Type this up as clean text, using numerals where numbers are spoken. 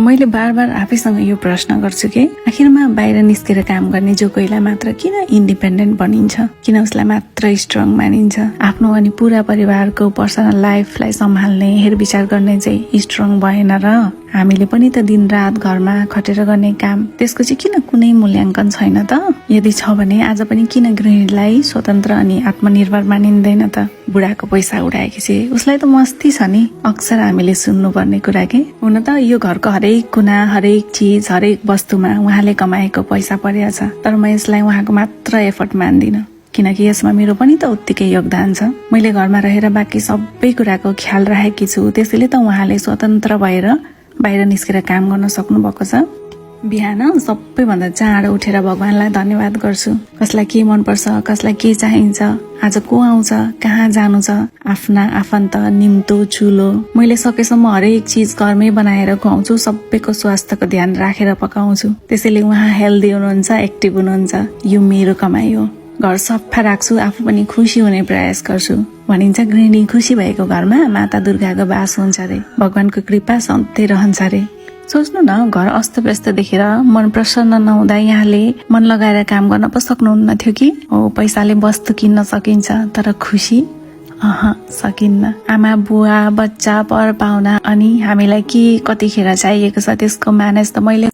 मैले बार बार आफैसँग यो प्रश्न गर्छु कि आखिरमा बाहिर निस्केर काम गर्ने जो कोहीलाई मात्र किन इन्डिपेन्डेन्ट बनिन्छ, किन उसलाई मात्र स्ट्रङ मानिन्छ। आफ्नो अनि पूरा परिवारको पर्सनल लाइफलाई सम्हाल्ने हेरविचार गर्ने चाहिँ स्ट्रङ भएन र हामीले पनि त दिन रात घरमा खटेर गर्ने काम, त्यसको चाहिँ किन कुनै मूल्याङ्कन छैन त। यदि छ भने आज पनि किन गृहिणीलाई स्वतन्त्र अनि आत्मनिर्भर मानिँदैन त। बुढाको पैसा उडाएपछि उसलाई त मस्ती छ नि, अक्सर हामीले सुन्नुपर्ने कुरा के। हुन त यो घरको हरेक कुना, हरेक चिज, हरेक वस्तुमा उहाँले कमाएको पैसा परेको छ, तर म यसलाई उहाँको मात्र एफर्ट मान्दिनँ, किनकि यसमा मेरो पनि त उत्तिकै योगदान छ। मैले घरमा रहेर बाँकी सबै कुराको ख्याल राखेकी छु, त्यसैले त उहाँले स्वतन्त्र भएर बाहिर निस्केर काम गर्न सक्नु भएको छ। बिहान सबैभन्दा चाँडो उठेर भगवानलाई धन्यवाद गर्छु। कसलाई के मनपर्छ, कसलाई के चाहिन्छ, आज को आउँछ, कहाँ जानु छ, आफ्ना आफन्त, निम्तो, चुलो, मैले सकेसम्म हरेक चिज घरमै बनाएर खुवाउँछु। सबैको स्वास्थ्यको ध्यान राखेर पकाउँछु, त्यसैले उहाँ हेल्दी हुनुहुन्छ, एक्टिभ हुनुहुन्छ। यो मेरो कमाई हो। घर सफा राख्छु, आफू पनि खुसी हुने प्रयास गर्छु। भनिन्छ गृहिणी खुसी भएको घरमा माता दुर्गाको बास हुन्छ रे, भगवानको कृपा सधैँ रहन्छ रे। सोच्नु न, घर अस्तव्यस्त देखेर मन प्रसन्न नहुँदा यहाँले मन लगाएर काम गर्न पो सक्नुहुन्न थियो कि। हो, पैसाले वस्तु किन्न सकिन्छ, तर खुसी सकिन्न। आमा बुवा बच्चा पर पाहुना अनि हामीलाई के कतिखेर चाहिएको छ त्यसको म्यानेज त मैले